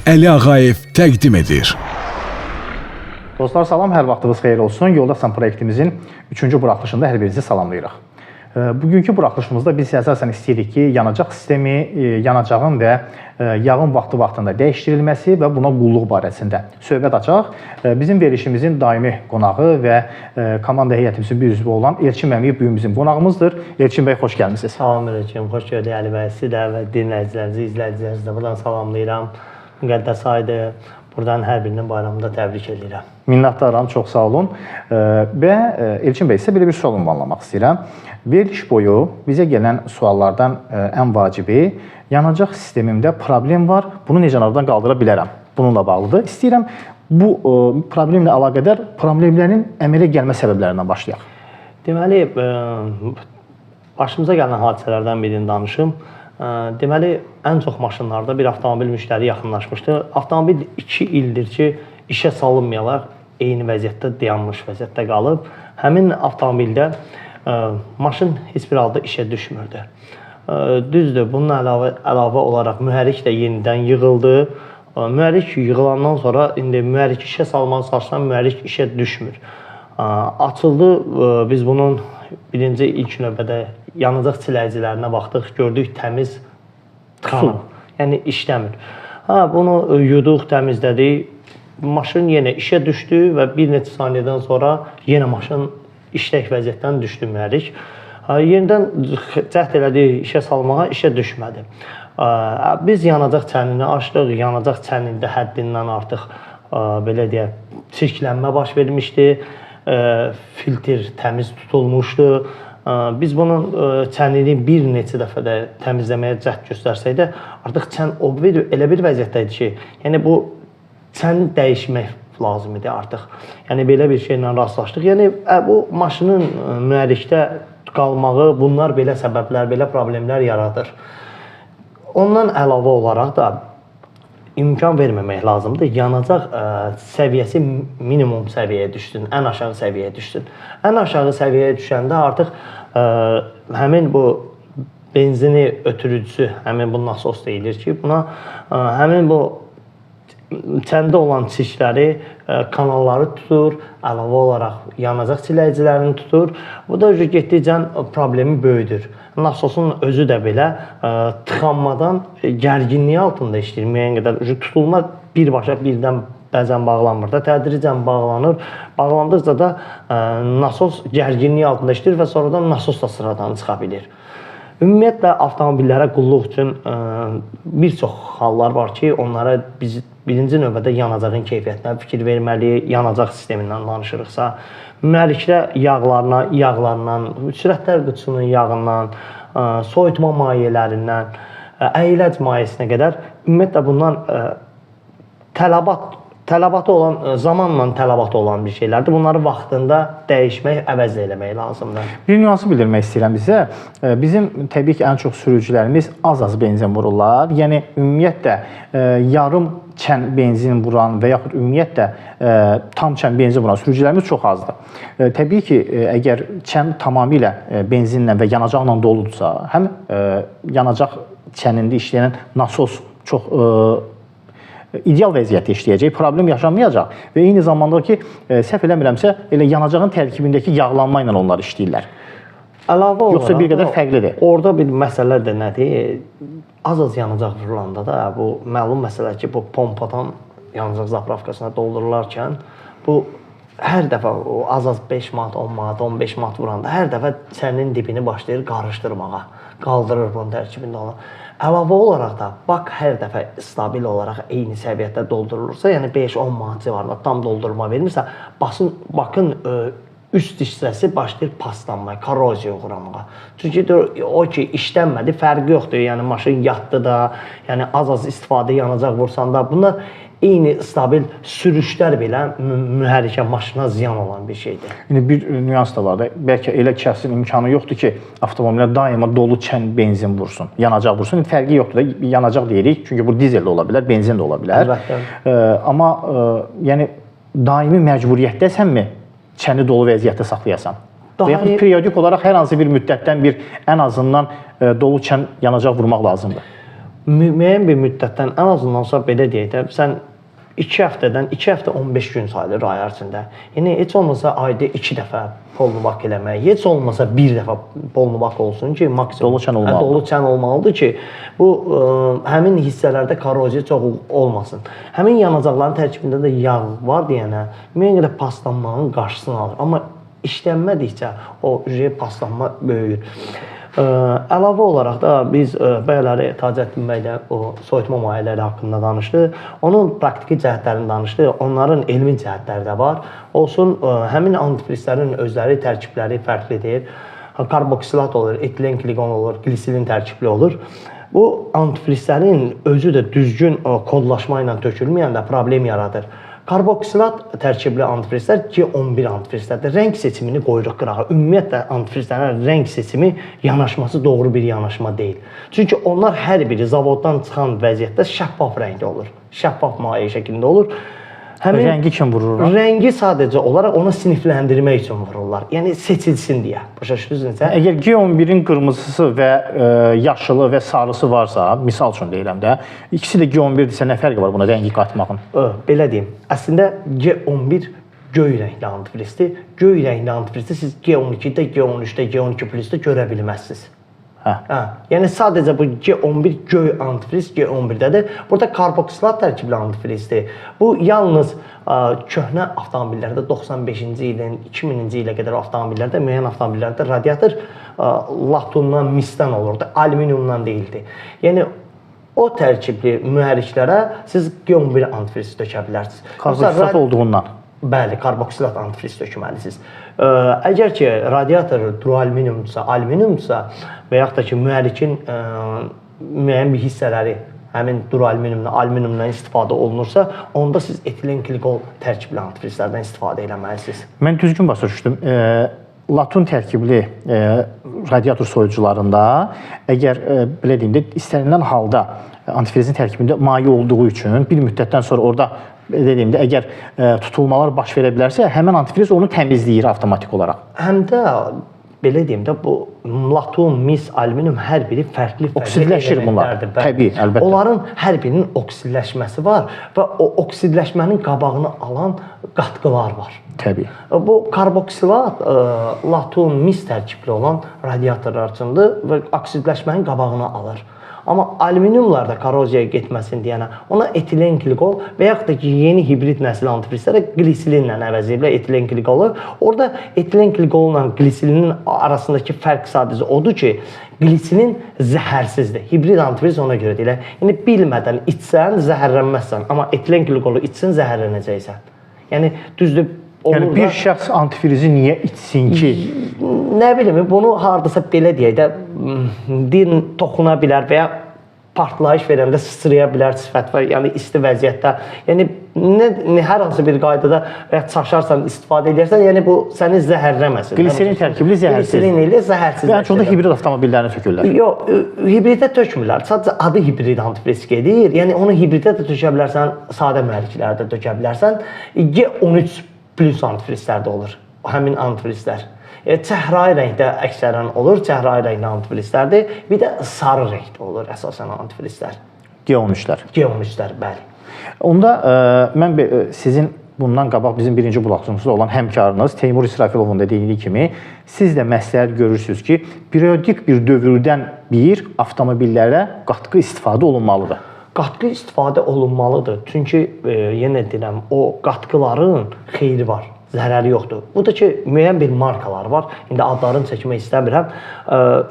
Əli Ağayev təqdim edir. Dostlar salam, hər vaxtınız xeyir olsun. Yoldasan proyektimizin 3-cü buraxılışında hər birinizi salamlayırıq. Bugünkü buraxılışımızda biz əsasən istəyirik ki, yanacaq sistemi, yanacağın və yağın vaxtı-vaxtında dəyişdirilməsi və buna qulluq barəsində söhbət açaq. Bizim verilişimizin daimi qonağı və komanda heyətimizin bir üzvü olan Elçin Məmiyev bu gün bizim qonağımızdır. Elçin bəy, xoş gəlmisiniz. Salam əleykum, xoş gördük Əli bəy. Sizi də və dinləyicilərinizi, izləyicilərinizi də buradan salamlayıram. Müqəddəs aydır. Buradan hər birinin bayramını da təbrik edirəm. Minnətdaram, çox sağ olun. Və Elçin bəy, sizə belə bir sual ünvanlamaq istəyirəm. Veriliş boyu bizə gələn suallardan ən vacibi yanacaq sistemimdə problem var, bunu necə aradan qaldıra bilərəm? Bununla bağlıdır. İstəyirəm bu problemlə əlaqədar problemlərin əmələ gəlmə səbəblərindən başlayaq. Deməli, başımıza gələn hadisələrdən birini danışım. Deməli, ən çox maşınlarda bir avtomobil müştəri yaxınlaşmışdı. Avtomobil 2 ildir ki, işə salınmayaraq eyni vəziyyətdə dayanmış vəziyyətdə qalıb. Həmin avtomobildə maşın heç bir halda işə düşmürdü. Düzdür, bunun əlavə olaraq mühərrik də yenidən yığıldı. Mühərrik yığılandan sonra indi mühərrik işə salmağa çalışsan, mühərrik işə düşmür. Açıldı, biz bunun birinci ilk növbədə yanacaq çiləyicilərinə baxdıq, gördük təmiz tıxanıb, yəni işləmir. Bunu yuduq, təmizlədik, maşın yenə işə düşdü və bir neçə saniyədən sonra yenə maşın işlək vəziyyətdən düşdü mühərrik. Yenidən cəhd elədik işə salmağa, işə düşmədi. Biz yanacaq çənini açdıq, yanacaq çənində həddindən artıq belə deyək, çirklənmə baş vermişdi, filtr təmiz tutulmuşdu. Biz bunun çənini bir neçə dəfə də təmizləməyə cəhd göstərsək də, artıq çən o bir, elə bir vəziyyətdə idi ki, yəni bu çəni dəyişmək lazım idi artıq. Yəni belə bir şeylə rastlaşdıq. Yəni bu maşının mühərrikdə qalmağı, bunlar belə səbəblər, belə problemlər yaradır. Ondan əlavə olaraq da imkan verməmək lazımdır. Yanacaq səviyyəsi minimum səviyyəyə düşsün, ən aşağı səviyyəyə düşsün. Ən aşağı səviyyəyə düşəndə artıq həmin bu benzini ötürücüsü, həmin bu nasos deyilir ki, buna həmin bu çəndə olan çirkləri, kanalları tutur, əlavə olaraq yanacaq çiləyicilərini tutur. Bu da getdikcə problemi böyüdür. Nasosun özü də belə tıxanmadan gərginliyi altında işləyir. Müəyyən qədər tutulma birbaşa birdən bəzən bağlanmır da, tədricən bağlanır. Bağlandıqca da nasos gərginliyi altında işləyir və sonradan nasos da sıradan çıxa bilir. Ümumiyyətlə, avtomobillərə qulluq üçün bir çox hallar var ki, onlara biz birinci növbədə yanacağın keyfiyyətinə fikir verməliyik, yanacaq sistemindən danışırıqsa, mühərrikdə yağlarından, sürətlər qutusunun yağından, soyutma mayələrindən, əyləc mayesinə qədər ümumiyyətlə bunlar tələbatı olan, zamanla tələbatı olan bir şeylərdir. Bunları vaxtında dəyişmək, əvəz eləmək lazımdır. Bir nüansı bildirmək istəyirəm bizə. Bizim təbii ki, ən çox sürücülərimiz az-az benzin vururlar. Yəni ümumiyyətlə yarım çən benzin vuran və yaxud ümumiyyətlə tam çən benzin vuran sürücülərimiz çox azdır. Təbii ki, əgər çən tamamilə benzinlə və yanacaqla doludursa, həm yanacaq çənində işləyən nasos çox ideal vəziyyətdə işləyəcək, problem yaşanmayacaq və eyni zamanda ki, səhv eləmirəmsə, elə yanacağın tərkibindəki yağlanma ilə onlar işləyirlər. Əlavə olaraq, yoxsa bir qədər fərqlidir. Orada bir məsələ də nədir? Az-az yanacaq vurulanda da bu məlum məsələ ki, bu pompadan yanacaq zapravkasına doldurularkən bu hər dəfə az-az 5 manat, 10 manat, 15 manat vuranda hər dəfə çənin dibini başlayır qarışdırmağa, qaldırır bunun tərkibində olan. Əlavə olaraq da bak hər dəfə stabil olaraq eyni səviyyədə doldurulursa, yəni 5-10 manat civarında tam doldurma verilmirsə, bakın üst hissəsi başlayır paslanmaya, korroziya uğramağa. Çünki o ki işlənmədi, fərqi yoxdur. Yəni maşın yatdı da, yəni az-az istifadə yanacaq vursan da, bunlar eyni stabil sürüşlər belə mühərrikə, maşına ziyan olan bir şeydir. İndi bir nüans da var da, bəlkə elə kəsin imkanı yoxdur ki, avtomobilə daima dolu çən benzin vursun, yanacaq vursun. İndi fərqi yoxdur da, yanacaq deyirik, çünki bu dizel də ola bilər, benzin də ola bilər. Əlbəttə. Amma yəni daimi məcburiyyətdəsənmi çəni dolu vəziyyətdə saxlayasan? Və yaxud periodik olaraq hər hansı bir müddətdən bir ən azından dolu çən yanacaq vurmaq lazımdır. Müəyyən bir müddətdən ən azındansa belə deyək də, sən 2 həftədən 2 həftə 15 gün sayılır ay ərzində. Yəni heç olmasa ayda 2 dəfə polnu bak eləmək, heç olmasa bir dəfə polnu bak olsun ki, maksimum dolu çən olmalıdır. Dolu çən olmalıdır ki, bu həmin hissələrdə korroziya çox olmasın. Həmin yanacaqların tərkibində də yağ var deyənə müəyyən qədər paslanmanın qarşısını alır. Amma işlənmədikcə o paslanma böyüyür. Əlavə olaraq da biz bəziləri Tacəddin bəy də o soyutma mayeləri haqqında danışdı. Onun praktiki cəhətlərini danışdı. Onların elmi cəhətləri də var. Olsun, həmin antifrizlərin özləri, tərkibləri fərqlidir. Karboksilat olur, etilen qlikol olur, gliserin tərkibli olur. Bu antifrizlərin özü də düzgün kodlaşma ilə tökülməyəndə problem yaradır. Karboksilat tərkibli antifrizlər G11 antifrizlərdir. Rəng seçimini qoyuruq qırağa. Ümumiyyətlə antifrizlərin rəng seçimi yanaşması doğru bir yanaşma deyil. Çünki onlar hər biri zavoddan çıxan vəziyyətdə şəffaf rəngdə olur. Şəffaf maye şəklində olur. Həmin rəngi kim vurur? Rəngi sadəcə olaraq onu sinifləndirmək üçün vururlar. Yəni seçilsin deyə. Başa düşdünüz necə? Əgər G11-in qırmızısı və yaşılı və sarısı varsa, misal üçün deyirəm də, ikisi də G11-dirsə nə fərqi var buna rəngi qatmağın? Belə deyim. Əslində G11 göy rəngli antifrizdir. Göy rəngli antifrizi siz G12-də, G13-də, G12 plusda görə bilməzsiniz. Hə. Yəni sadəcə bu G11 göy antifriz G11-dədir. Burada karboksilat tərkibli antifrizdir. Bu yalnız köhnə avtomobillərdə 95-ci ilin, 2000-ci ilə qədər avtomobillərdə, müəyyən avtomobillərdə radiator latundan, misdən olurdu, alüminiumdan deyildi. Yəni o tərkibli mühərriklərə siz G11 antifriz tökə bilərsiniz. Karboksilat olduğundan. Bəli, karboksilat antifriz tökməlisiniz. Əgər ki, radiator dualüminiumdursa, alüminiumdursa və yaxud da ki, mühərrikin müəyyən bir hissələri həmin dualüminiumdan, alüminiumdan istifadə olunursa, onda siz etilen qlikol tərkibli antifrizlərdən istifadə eləməlisiniz. Mən düzgün başa düşdüm. Latun tərkibli radiator soyucularında əgər belə deyim də, istənilən halda antifrizin tərkibində maye olduğu üçün bir müddətdən sonra orada dediyimdə, əgər tutulmalar baş verə bilərsə, həmin antifriz onu təmizləyir avtomatik olaraq. Həm də belə deyim də, bu latun, mis, alüminium hər biri fərqli oksidləşir bunlar. Təbii, əlbəttə. Onların hər birinin oksidləşməsi var və o oksidləşmənin qabağını alan qatqılar var. Təbii. Bu karboksilat, latun, mis tərkibli olan radiatorlar üçündür və oksidləşmənin qabağını alır. Amma alüminiumlarda korroziyaya getməsin deyənə ona etilen qlikol və yaxud da ki, yeni hibrid nəsil antifrizlərə qlisilinlə əvəz edilir etilen qlikolu. Orada etilen qlikolla glisilinin arasındakı fərq sadəcə odur ki, glisilin zəhərsizdir. Hibrid antifriz ona görə deyilir. Yəni bilmədən içsən zəhərlənməzsən, amma etilen qlikolu içsən zəhərlənəcəksən. Yəni düzdür. Yəni bir şəxs antifrizi niyə içsin ki? Nə bilim, bunu hardasa belə deyək də, din toxuna bilər və ya partlayış verəndə sıçraya bilər sifət və yəni isti vəziyyətdə. Yəni hər hansı bir qaydada və ya çaşarsan, istifadə edərsən, yəni bu səni zəhərləməsin. Gliserin tərkibli zəhərsiz. Gliserin ilə zəhərsiz. Və ən çox da hibrid avtomobillərini tökürlər. Yox, hibridə tökmürlər. Sadəcə adı hibrid antifriz gedir. Yəni onu hibridə də tökə bilərsən, sadə mühərriklərdə də tökə bilərsən. G13 plus antifrizlər də olur. Həmin antifrizlər. Çəhrayı rəngdə əksərən olur, çəhrayı rəngli antifrizlərdir. Bir də sarı rəngdə olur əsasən antifrizlər. G13-lər. G13-lər, bəli. Onda mən sizin bundan qabaq bizim birinci bulaqçımızda olan həmkarınız Teymur İsrafilovun da dediyi kimi, siz də məsləhət görürsünüz ki, periodik bir dövrdən bir avtomobillərə qatqı istifadə olunmalıdır. Qatqı istifadə olunmalıdır. Çünki yenə deyirəm, o qatqıların xeyri var, zərəri yoxdur. Bu da ki, müəyyən bir markalar var. İndi adlarını çəkmək istəmirəm.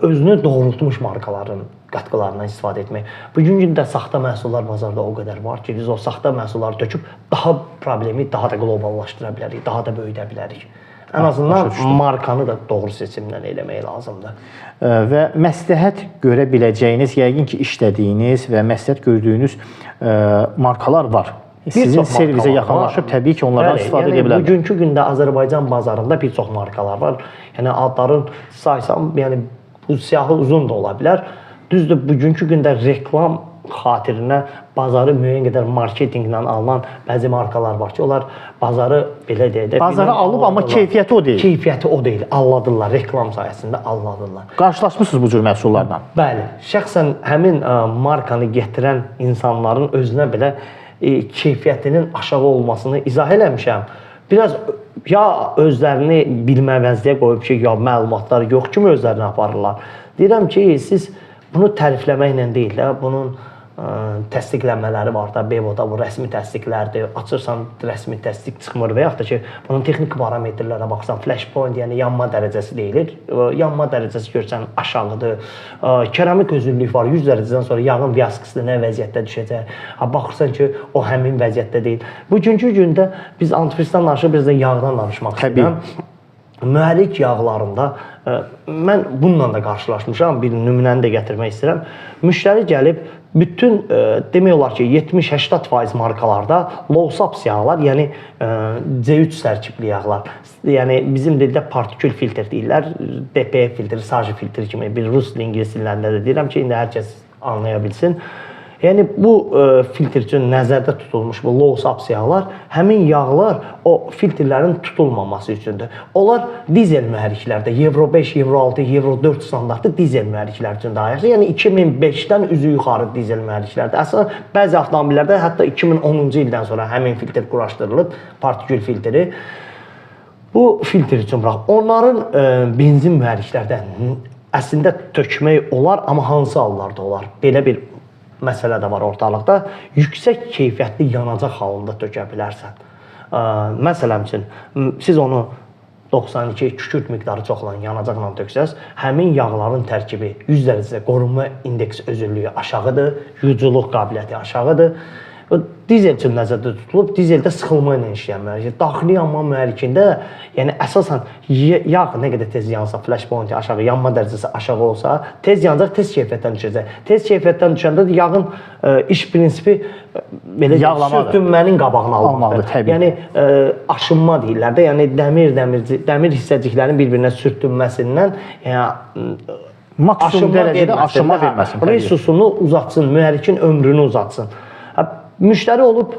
Özünü doğrultmuş markaların qatqılarından istifadə etmək. Bugün gündə saxta məhsullar bazarda o qədər var ki, biz o saxta məhsulları töküb daha problemi daha da qloballaşdıra bilərik, daha da böyüdə bilərik. Ən azından markanı da doğru seçimlə eləmək lazımdır. Və məsləhət görə biləcəyiniz, yəqin ki, işlədiyiniz və məsləhət gördüyünüz markalar var. Sizin servisə yaxınlaşıb təbii ki, onlardan istifadə edə bilərlər. Bugünkü gündə Azərbaycan bazarında bir çox markalar var. Yəni adların saysam, yəni bu siyahı uzun da ola bilər. Düzdür, bugünkü gündə reklam xatirinə bazarı müəyyən qədər marketinqlə alınan bəzi markalar var ki, onlar bazarı belə deyək də Bazarı alıb, amma keyfiyyəti o deyil. Keyfiyyəti o deyil. Alladırlar, reklam sayəsində alladırlar. Qarşılaşmısınız bu cür məhsullarla? Bəli, şəxsən həmin markanı gətirən insanların özünə belə keyfiyyətinin aşağı olmasını izah eləmişəm. Biraz ya özlərini bilməməzliyə qoyub ki, ya məlumatları yox kimi özlərini aparırlar. Deyirəm ki, siz bunu tərifləməklə deyil də, bunun təsdiqlənmələri var da, BEVO-da bu rəsmi təsdiqlərdir. Açırsan rəsmi təsdiq çıxmır və yaxud da ki, bunun texniki parametrlərə baxsan, flash point, yəni yanma dərəcəsi deyilir. Yanma dərəcəsi görsən aşağıdır. Keramik özüllük var. 100 dərəcədən sonra yağın vyaskısı nə vəziyyətdə düşəcək. Ha, baxırsan ki, o həmin vəziyyətdə deyil. Bugünkü gündə biz antifrizdən danışıb, biraz da yağdan danışmaq istəyirəm. Mühərrik yağlarında mən bununla da qarşılaşmışam, bir nümunəni də gətirmək istəyirəm. Müştəri gəlib bütün demək olar ki, 70-80% markalarda low saps yağlar, yəni C3 tərkibli yağlar, yəni bizim dildə partikül filtr deyirlər, DPF filtri, SAJ filtri kimi bir rus ingilis dillərində də deyirəm ki, indi hər kəs anlaya bilsin. Yəni bu filtr üçün nəzərdə tutulmuş bu low saps yağlar, həmin yağlar o filtrlərin tutulmaması üçündür. Onlar dizel mühərriklərdə Euro 5, Euro 6, Euro 4 standartlı dizel mühərriklər üçün daha yaxşı. Yəni 2005-dən üzü yuxarı dizel mühərriklərdə. Əslində bəzi avtomobillərdə hətta 2010-cu ildən sonra həmin filtr quraşdırılıb, partikül filtri. Bu filtr üçün bırax. Onların benzin mühərriklərdə əslində tökmək olar, amma hansı hallarda olar? Belə bir məsələ də var ortalıqda. Yüksək keyfiyyətli yanacaq halında tökə bilərsən. Məsələn üçün, siz onu 92 kükürt miqdarı çox olan yanacaqla töksəz, həmin yağların tərkibi 100 dərəcədə qorunma indeksi özüllüyü aşağıdır, yuculuq qabiliyyəti aşağıdır. Dizel üçün nəzərdə tutulub, dizeldə sıxılma ilə işləyən mühərrik. Daxili yanma mühərrikində, yəni əsasən yağ nə qədər tez yansa, flash point aşağı, yanma dərəcəsi aşağı olsa, tez yanacaq, tez keyfiyyətdən düşəcək. Tez keyfiyyətdən düşəndə də yağın iş prinsipi belə sürtünmənin qabağını almaqdır. Yəni aşınma deyirlər də, yəni dəmir hissəciklərin bir-birinə sürtünməsindən, yəni maksimum dərəcədə aşınma verməsin. Resursunu uzatsın, mühərrikin ömrünü uzatsın. Müştəri olub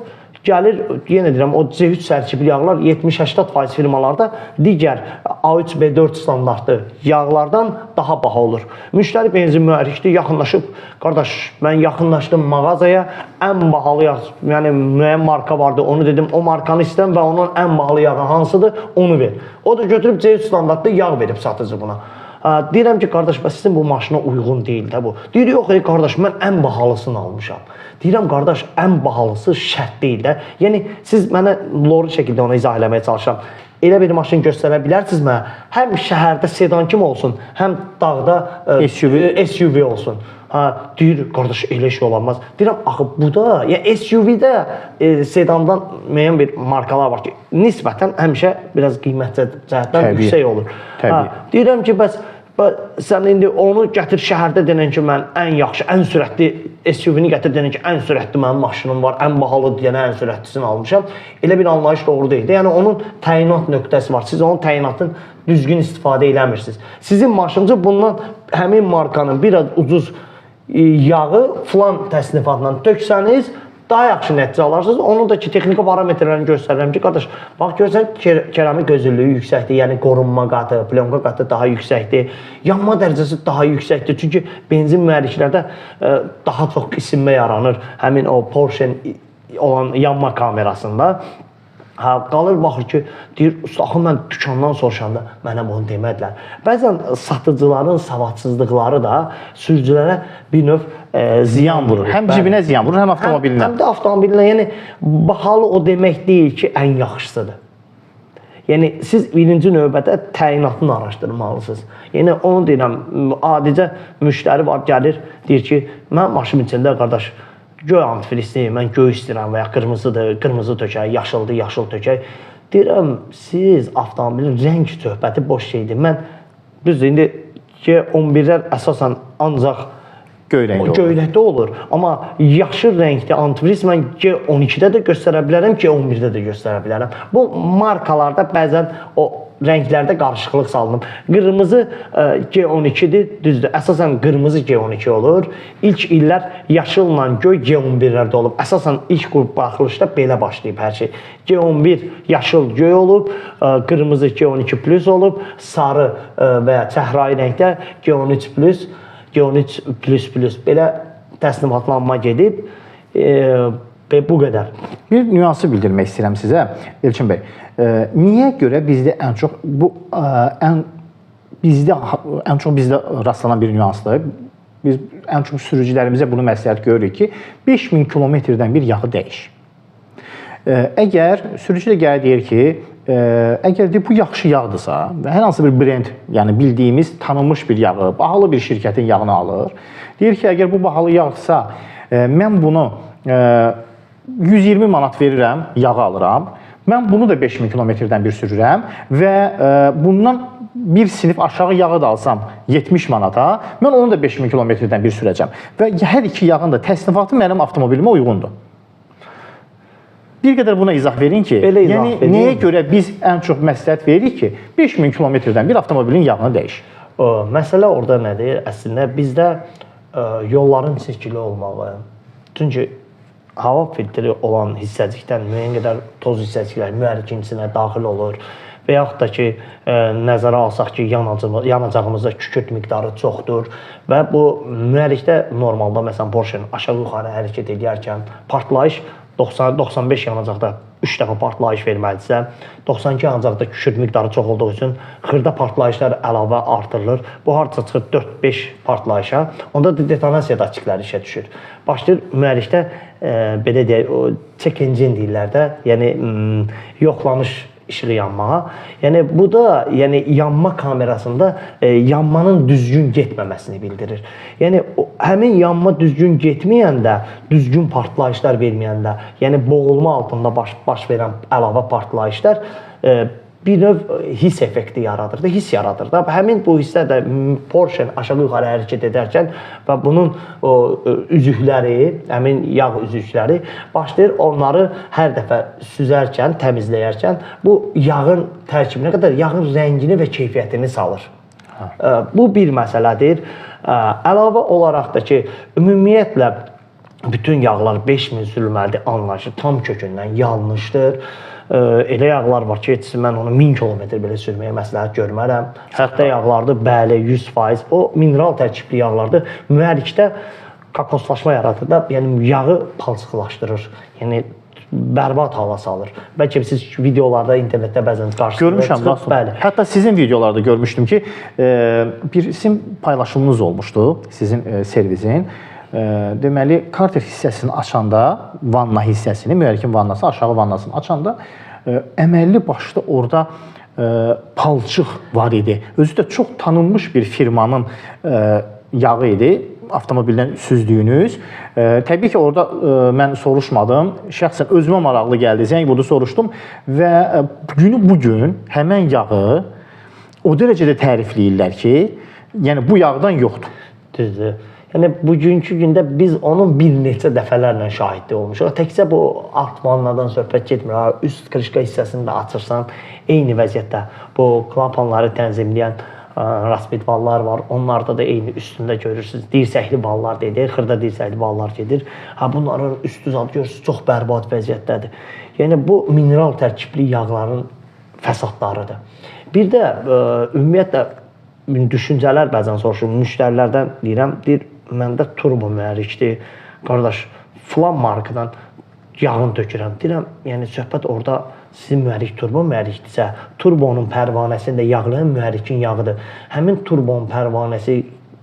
gəlir, yenə deyirəm, o C3 tərkibli yağlar 70-80% firmalarda digər A3, B4 standartlı yağlardan daha baha olur. Müştəri benzin mühərrikdir, yaxınlaşıb, qardaş, mən yaxınlaşdım mağazaya, ən bahalı yağ, yəni müəyyən marka vardı, onu dedim, o markanı istəyirəm və onun ən bahalı yağı hansıdır, onu ver. O da götürüb C3 standartlı yağ verib satıcı buna. Deyirəm ki, qardaş, bəs sizin bu maşına uyğun deyil də bu. Deyir, yox, ey qardaş, mən ən bahalısını almışam. Deyirəm, qardaş, ən bahalısı şərt deyil də. Yəni, siz mənə loru şəkildə ona izah eləməyə çalışıram. Elə bir maşın göstərə bilərsiniz mənə, həm şəhərdə sedan kimi olsun, həm dağda SUV olsun. Hə, deyir, qardaş, elə şey olamaz. Deyirəm, axı bu da, yəni SUV-də sedandan müəyyən bir markalar var ki, nisbətən həmişə biraz qiymət cəhətdən yüksək olur. Hə, deyirəm ki, bəs sən indi onu gətir şəhərdə denən ki, mən ən yaxşı, ən sürətli SUV-ni gətir denən ki, ən sürətli mənim maşınım var, ən bahalı deyənə ən sürətlisini almışam. Elə bir anlayış doğru deyil. Yəni onun təyinat nöqtəsi var. Siz onun təyinatını düzgün istifadə eləmirsiniz. Sizin maşınınızı bundan həmin markanın biraz ucuz yağı filan təsnifatla töksəniz, daha yaxşı nəticə alarsınız. Onun da ki, texniki parametrlərini göstərirəm ki, qardaş, bax görsən keramik özüllüyü yüksəkdir, yəni qorunma qatı, plyonka qatı daha yüksəkdir, yanma dərəcəsi daha yüksəkdir. Çünki benzin mühərriklərdə daha çox isinmə yaranır həmin o Porsche olan yanma kamerasında. Hə, qalır baxır ki, deyir, usta, axı mən dükandan soruşanda mənə bunu demədilər. Bəzən satıcıların savadsızlıqları da sürücülərə bir növ ziyan vurur. Həm cibinə ziyan vurur, həm avtomobilinə. Həm də avtomobilinə, yəni bahalı o demək deyil ki, ən yaxşısıdır. Yəni siz birinci növbədə təyinatını araşdırmalısınız. Yəni onu deyirəm, adicə müştəri var, gəlir, deyir ki, mən maşının içində qardaş, göy antifrizni, mən göy istəyirəm və ya qırmızıdır, qırmızı tökək, yaşıldır, yaşıl tökək. Deyirəm, siz avtomobilin rəng söhbəti boş şeydir. Mən düzdür, indi G11-lər əsasən ancaq Göy rəngdə olur. Göy rəngdə olur. Amma yaşıl rəngli antifriz mən G12-də də göstərə bilərəm, G11-də də göstərə bilərəm. Bu markalarda bəzən o rənglərdə qarışıqlıq salınıb. Qırmızı G12-dir, düzdür. Əsasən qırmızı G12 olur. İlk illər yaşılla göy G11-lərdə olub. Əsasən ilk qrup baxılışda belə başlayıb hər şey. G11 yaşıl göy olub, qırmızı G12 plus olub, sarı və ya çəhrayı rəngdə G13 plus, G13 plus plus belə təsnifatlanma gedib. Və bu qədər. Bir nüansı bildirmək istəyirəm sizə, Elçin bəy. Niyə görə bizdə ən çox bu ən çox bizdə rastlanan bir nüansdır. Biz ən çox sürücülərimizə bunu məsləhət görürük ki, 5000 kilometrdən bir yağı dəyiş. Əgər sürücü də gəlir deyir ki, əgər deyir, bu yaxşı yağdırsa və hər hansı bir brend, yəni bildiyimiz tanınmış bir yağı, bahalı bir şirkətin yağını alır. Deyir ki, əgər bu bahalı yağdırsa, mən bunu 120 manat verirəm, yağı alıram. Mən bunu da 5000 kilometrdən bir sürürəm və bundan bir sinif aşağı yağı da alsam 70 manata, mən onu da 5000 kilometrdən bir sürəcəm. Və hər iki yağın da təsnifatı mənim avtomobilimə uyğundur. Bir qədər buna izah verin ki, Belə izah yəni verin. Nəyə görə biz ən çox məsləhət veririk ki, 5000 kilometrdən bir avtomobilin yağını dəyiş. Məsələ orada nədir? Əslində bizdə yolların çirkli olmağı. Çünki hava filtri olan hissəcikdən müəyyən qədər toz hissəcikləri mühərrikin içinə daxil olur. Və yaxud da ki, nəzərə alsaq ki, yanacağımızda kükürt miqdarı çoxdur və bu mühərrikdə normalda məsələn Porsche-nin aşağı-yuxarı hərəkət edərkən partlayış 90-95 yanacaqda 3 dəfə partlayış verməlidirsə, 92 yanacaqda kükürt miqdarı çox olduğu üçün xırda partlayışlar əlavə artırılır. Bu hardasa çıxır 4-5 partlayışa. Onda da detonasiya datçikləri işə düşür. Başlayır mühərrikdə belə deyək, o check engine deyirlər də, yəni yoxlanış işığı yanmağa. Yəni bu da yəni yanma kamerasında yanmanın düzgün getməməsini bildirir. Yəni həmin yanma düzgün getməyəndə, düzgün partlayışlar verməyəndə, yəni boğulma altında baş verən əlavə partlayışlar bir növ hiss effekti yaradır da, hiss yaradır da. Həmin bu hissə də Porsche aşağı-yuxarı hərəkət edərkən və bunun o üzükləri, həmin yağ üzükləri başlayır onları hər dəfə süzərkən, təmizləyərkən bu yağın tərkibinə qədər yağın rəngini və keyfiyyətini salır. Bu bir məsələdir. Əlavə olaraq da ki, ümumiyyətlə bütün yağlar 5000 sürülməlidir anlayışı tam kökündən yanlışdır. Elə yağlar var ki, heç mən onu 1000 kilometr belə sürməyə məsləhət görmərəm. Saxta yağlardır, bəli, 100%. O mineral tərkibli yağlardır. Mühərrikdə kokoslaşma yaradır da, yəni yağı palçıqlaşdırır. Yəni bərbad hala salır. Bəlkə siz videolarda, internetdə bəzən qarşınıza Görmüşəm, çıxıb, bəli. Hətta sizin videolarda görmüşdüm ki, bir sizin paylaşımınız olmuşdu, sizin servisin. Deməli, karter hissəsini açanda, vanna hissəsini, mühərrikin vannası, aşağı vannasını açanda əməlli başlı orada palçıq var idi. Özü də çox tanınmış bir firmanın yağı idi, avtomobildən süzdüyünüz. Təbii ki, orada mən soruşmadım. Şəxsən özümə maraqlı gəldi, zəng vurdu, soruşdum və günü bugün həmən yağı o dərəcədə tərifləyirlər ki, yəni bu yağdan yoxdur. Düzdür. Yəni bugünkü gündə biz onun bir neçə dəfələrlə şahidlik olmuşuq. Təkcə bu alt vannadan söhbət getmir. Üst krişka hissəsini də açırsan, eyni vəziyyətdə bu klapanları tənzimləyən raspid vallar var. Onlarda da eyni üstündə görürsünüz. Dirsəkli vallar dedik, xırda dirsəkli vallar gedir. Ha bunların üstü zad görürsünüz, çox bərbad vəziyyətdədir. Yəni bu mineral tərkibli yağların fəsadlarıdır. Bir də ümumiyyətlə düşüncələr bəzən soruşur, müştərilərdən deyirəm, deyir məndə turbo mühərrikdir, qardaş, filan markadan yağını tökürəm. Deyirəm, yəni söhbət orada sizin mühərrik turbo mühərrikdirsə, turbonun pərvanəsini də yağlayan mühərrikin yağıdır. Həmin turbonun pərvanəsi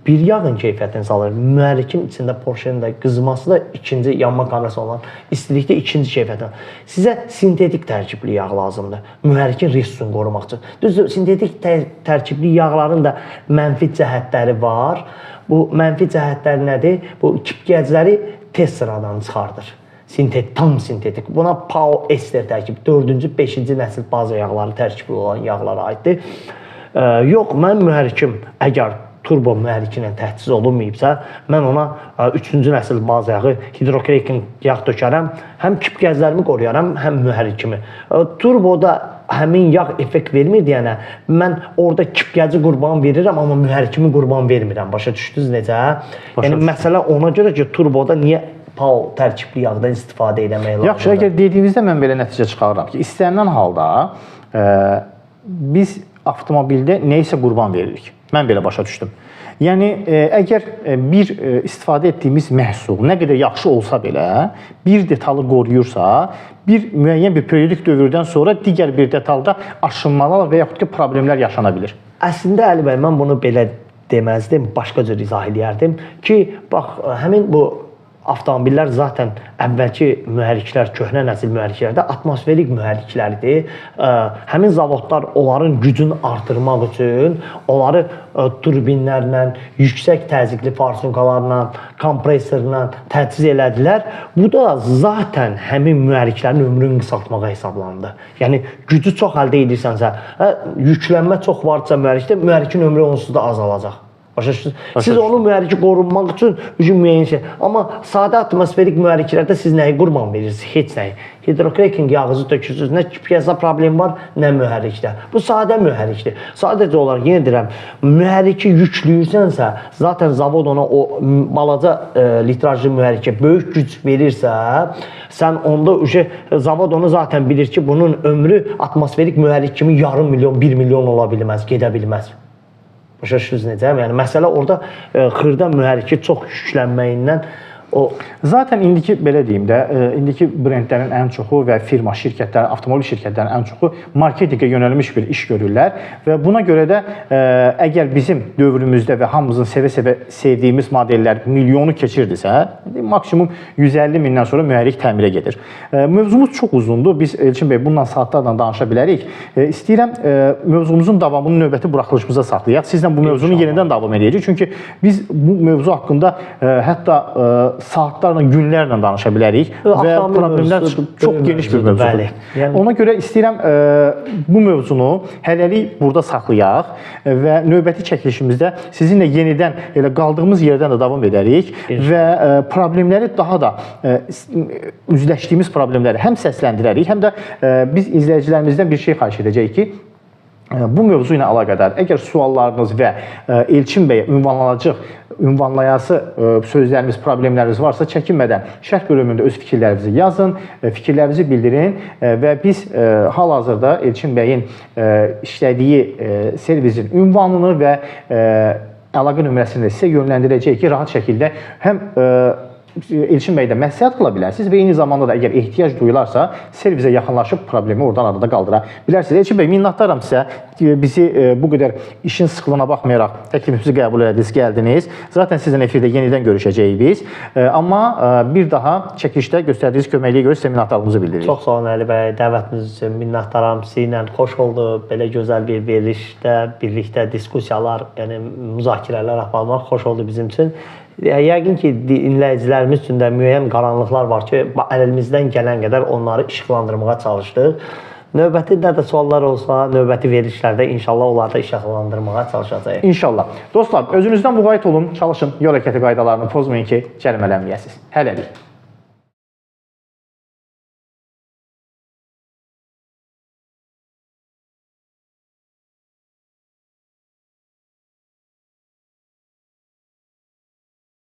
bir yağın keyfiyyətini salır. Mühərrikin içində Porsche-nin də qızması da ikinci yanma kamerası olan istilikdə ikinci keyfiyyətə. Sizə sintetik tərkibli yağ lazımdır. Mühərrikin resursunu qorumaq üçün. Düzdür, sintetik tərkibli yağların da mənfi cəhətləri var. Bu mənfi cəhətləri nədir? Bu kipgəcləri tez sıradan çıxardır. Sintetik, tam sintetik. Buna PAO ester tərkib, 4-cü, 5-ci nəsil baza yağları tərkibli olan yağlara aiddir. Yox, mən mühərrikim əgər turbo mühərriki ilə təchiz olunmayıbsa, mən ona 3-cü nəsil baza yağı, hidrokreking yağ tökərəm, həm kipgəzlərimi qoruyaram, həm mühərrikimi. Turboda həmin yağ effekt vermir deyənə, mən orada kipgəzi qurban verirəm, amma mühərrikimi qurban vermirəm. Başa düşdünüz necə? Yəni məsələ ona görə ki, turboda niyə PAO tərkibli yağdan istifadə eləmək lazımdır? Yaxşı, əgər dediyinizdə mən belə nəticə çıxarıram ki, istənilən halda biz avtomobildə nəyisə qurban veririk. Mən belə başa düşdüm. Yəni, əgər bir istifadə etdiyimiz məhsul nə qədər yaxşı olsa belə, bir detalı qoruyursa, bir müəyyən bir periodik dövrdən sonra digər bir detalda aşınmalar və yaxud ki, problemlər yaşana bilir. Əslində, Əli bəy, mən bunu belə deməzdim, başqa cür izah eləyərdim ki, bax, həmin bu avtomobillər zaten əvvəlki mühərriklər, köhnə nəsil mühərriklərdə atmosferik mühərriklərdir. Həmin zavodlar onların gücünü artırmaq üçün onları turbinlərlə, yüksək təzyiqli farsunkalarla, kompresorla təchiz elədilər. Bu da zaten həmin mühərriklərin ömrünü qısaltmağa hesablandı. Yəni gücü çox əldə edirsənsə, yüklənmə çox varsa mühərrikdə, mühərrikin ömrü onsuz da azalacaq. Başa düşdünüz? Siz onun mühərriki qorunmaq üçün müəyyən şey. Amma sadə atmosferik mühərriklərdə siz nəyi qurban verirsiniz? Heç nəyi. Hidrokreking yağınızı tökürsünüz. Nə kipgəzdə problem var, nə mühərrikdə. Bu sadə mühərrikdir. Sadəcə olaraq yenə deyirəm, mühərriki yüklüyürsənsə, zaten zavod ona o balaca litrajlı mühərrikə böyük güc verirsə, sən onda zavod onu zaten bilir ki, bunun ömrü atmosferik mühərrik kimi yarım milyon, 1 milyon ola bilməz, gedə bilməz. Başa düşdünüz necə? Yəni məsələ orada xırda mühərriki çox yüklənməyindən o. Zaten indiki belə deyim də, indiki brendlərin ən çoxu və firma şirkətləri, avtomobil şirkətlərinin ən çoxu marketinqə yönəlmiş bir iş görürlər və buna görə də əgər bizim dövrümüzdə və hamımızın sevə-sevə sevdiyimiz modellər milyonu keçirdisə, maksimum 150 mindən sonra mühərrik təmirə gedir. Mövzumuz çox uzundur. Biz Elçin bəy bundan saatlarla danışa bilərik. İstəyirəm mövzumuzun davamını növbəti buraxılışımıza saxlayaq. Sizlə bu mövzunu yenidən davam edəcəyik. Çünki biz bu mövzu haqqında hətta saatlarla, günlərlə danışa bilərik və problemlər çox geniş bir mövzudur. Yəni... Ona görə istəyirəm bu mövzunu hələlik burada saxlayaq və növbəti çəkilişimizdə sizinlə yenidən elə qaldığımız yerdən də davam edərik və problemləri daha da üzləşdiyimiz problemləri həm səsləndirərik, həm də biz izləyicilərimizdən bir şey xahiş edəcəyik ki, bu mövzu ilə əlaqədar əgər suallarınız və Elçin bəyə ünvanlayası sözlərimiz, problemləriniz varsa çəkinmədən şərh bölümündə öz fikirlərinizi yazın, fikirlərinizi bildirin və biz hal-hazırda Elçin bəyin işlədiyi servisin ünvanını və əlaqə nömrəsini də sizə yönləndirəcəyik ki, rahat şəkildə həm Elçin bəydə məsləhət qıla bilərsiniz və eyni zamanda da əgər ehtiyac duyularsa, servisə yaxınlaşıb problemi oradan arada qaldıra bilərsiniz. Elçin bəy, minnətdaram sizə. Bizi bu qədər işin sıxlığına baxmayaraq təklifimizi qəbul elədiniz, gəldiniz. Zaten sizin efirdə yenidən görüşəcəyik biz. Amma bir daha çəkilişdə göstərdiyiniz köməkliyə görə sizə minnətdarlığımızı bildiririk. Çox sağ olun Əli bəy, dəvətiniz üçün minnətdaram. Sizinlə xoş oldu. Belə gözəl bir verilişdə birlikdə diskussiyalar, yəni müzakirələr aparmaq xoş oldu bizim üçün. Yəqin ki, dinləyicilərimiz üçün də müəyyən qaranlıqlar var ki, əlimizdən gələn qədər onları işıqlandırmağa çalışdıq. Növbəti nə də suallar olsa, növbəti verilişlərdə inşallah onları da işıqlandırmağa çalışacağıq. İnşallah. Dostlar, özünüzdən müğayət olun, çalışın, yol hərəkəti qaydalarını pozmayın ki, cərimələnməyəsiniz. Hələlik.